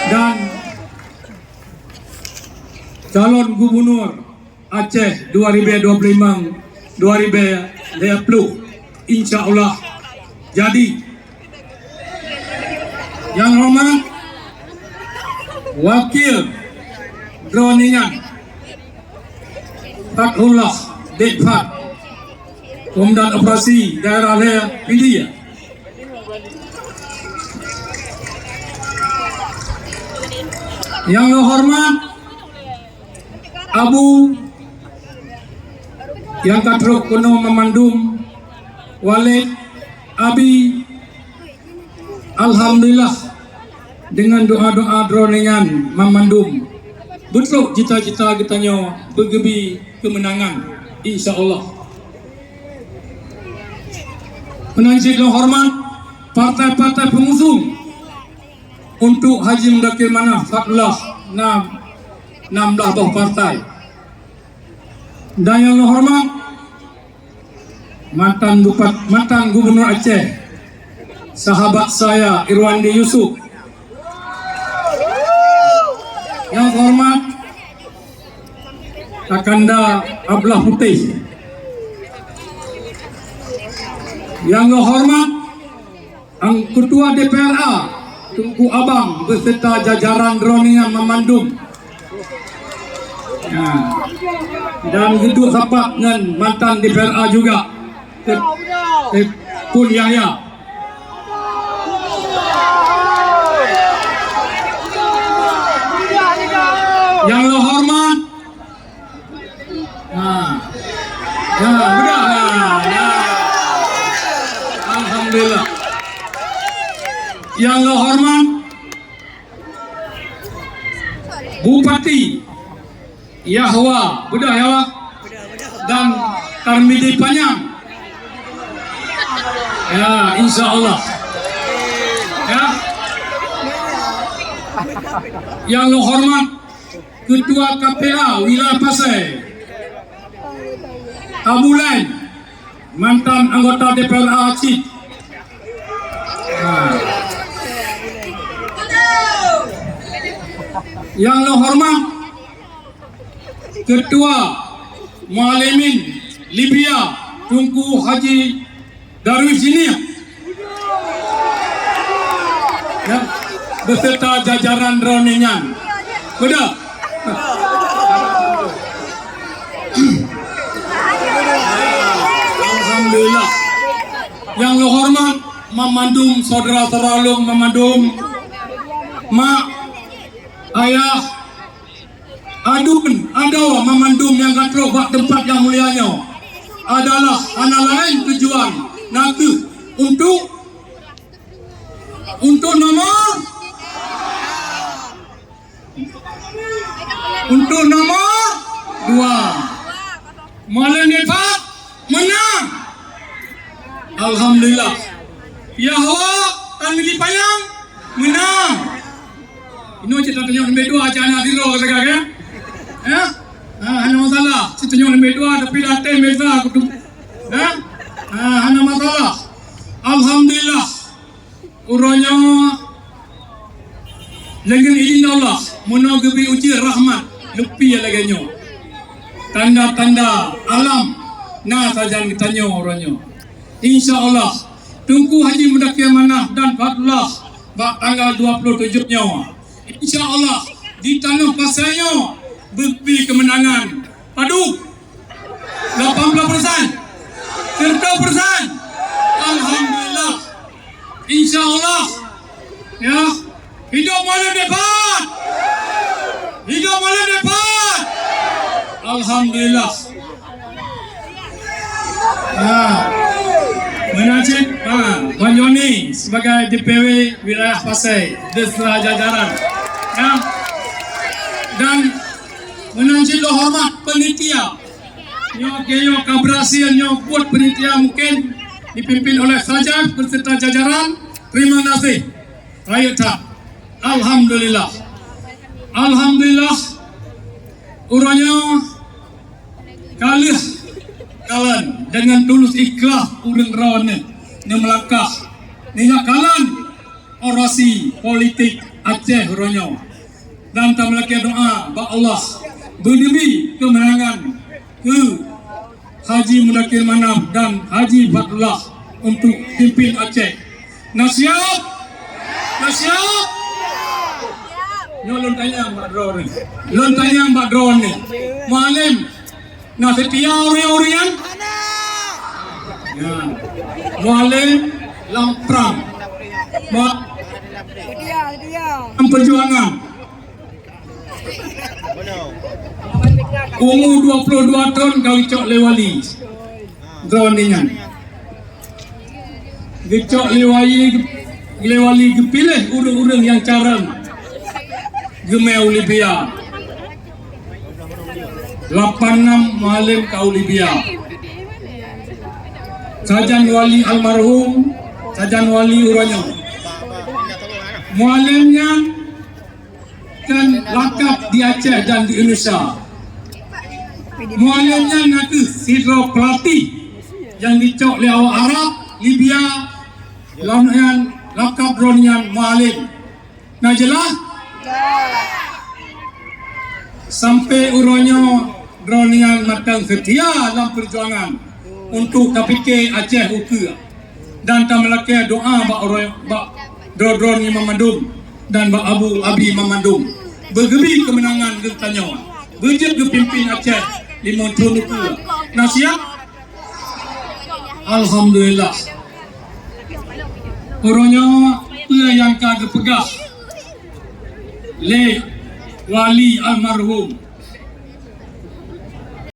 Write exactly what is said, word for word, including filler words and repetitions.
Dan calon gubernur Aceh dua ribu dua puluh lima, dua ribu dua puluh, insya Allah jadi. Yang hormat Wakil droeneuh nyan, Fathullah Dek Fat, Komandan Operasi Daerah Lhèe Pidie. Yang lôn hormat Abu nyang ka trok keunoe meumandum, Walid, Abi, alhamdulillah, deungon doa-doa droeneuh nyan meumandum, beutôi cita-cita geutanyoe beugeubi keumeunangan, insya Allah. Meunan cit lôn hormat partai-partai peungusung untuk Haji Mudakir Manaf Fathullah, nam, nam blah boh partai. Dan yang lôn hormat mantan bupat-, mantan Gubernur Aceh, sahabat saya Irwandi Yusuf. Yang hormat Kakanda Abdullah Putih. Yang lôn hormat Ang Ketua D P R A, Teungku Abang beserta jajaran droeneuh nyan meumandum. Ya. Dan geuduek sapat ngon mantan D P R A juga, Tep-, Tepun Yahya. Yang lôn hormat, ha. Ya, mudah. Ya, ya. Alhamdulillah. Yang lôn hormat, Bupati Yahwa, beudôh Yahwa, dan Tarmidi Panyang. Ya, insya Allah. Ya. Yang lôn hormat Ketua K P A Wilayah Pasai, Abu Lain, mantan anggota D P R A cit. Nah. Yang lôn hormat Ketua Mualimin Libya, Teungku Haji Darwis Jinih, ya, beserta jajaran droeneuh nyan. Beudôh. Alhamdulillah. Yang lôn hormat meumandum syedara-syedara lôn meumandum, mak, ayah, aduen, adoe meumandum nyang ka trok bak teumpat nyang mulia nyoe adalah hana laén tujuan, na kheueh untuk, untuk nomor, untuk nomor dua. Malam debat menang. Alhamdulillah. Yahwa Tarmidi Panyang menang. Inoe cit tatunyok nombor dua, cit hana sidroe kata kan? Ya? Ha, hana masalah. Cit tunyok nombor dua, tapi dah tem biasa aku tu. Ya? Ha, hana masalah. Alhamdulillah. Uroe nyoe, deungon idhin Allah, meunoe geubri ujeuen rahmat, leupie lagèe nyoe. Tanda-tanda alam na sajan geutanyoe uroe nyoe. Insya Allah, Teungku Haji Mudakir Manaf dan Fadlullah bak tanggal dua puluh tujoh nyoe, insya Allah, di tanoh Pasai nyoe beubri keumeunangan. Padub? Lapan puluh persen? Seratus persen? Alhamdulillah. Insya Allah. Ya. Hidup malam depan. Hidup malam depan. Alhamdulillah. Ya. Meunan cit, ha, Bang Joni sebagai D P W wilayah Pasai beserta jajaran. Ya. Dan meunan cit lôn hormat panitia. Nyoe, nyoe ka berhasil nyoe buet panitia mungkin dipimpin oleh Sajak beserta jajaran. Terima kasih. Rayeuk that. Alhamdulillah. Alhamdulillah. Uroe nyoe ka lheueh kalon deungon tulus ikhlas ureueng droeneuh neumeulangkah. Nijak kalon orasi politik Aceh uroe nyoe. Dan tameulakée doa bak Allah beudeubi keumeunangan keu Haji Mudakir Manaf dan Haji Fadlullah untuk pimpin Aceh. Na siap? Na siap? Nyoe lôn tanyong bak droeneuh. Lôn tanyong bak droeneuh. Mualem, na seutia ureuëng-ureuëng nyan? Ya. Mualem lam prang. Mu- Lam peujuangan. Umu dua puluh dua thon ka geucok lé wali. Droeneuh nyan. Geucok lé wali, lé wali geupiléh ureuëng-ureuëng nyang carông geumé u Libya. Lapan nam Mualem ka u Libya. Sajan wali almarhum, sajan wali uroe nyoe. Mualem nyan kan lakab di Aceh dan di Indonesia. Mualem nyan nakeuh sidroe pelatih nyang geucok lé awak Arab, Libya, lam nyan lakab droeneuh nyan Mualem. Na jeulaih? Sampai uroe nyoe droeneuh nyan mantong seutia lam peujuangan untuk tapike Aceh ukeue dan tameulakée doa bak uroe, bak droe-droe nyoe mandum dan bak abu abi mandum beugeubi keumeunangan geutanyoe beujeuet geupimpin Aceh limong thon ukeue. Na siap? Alhamdulillah. Uroe nyoe peue nyang ka geupeugah lé wali almarhum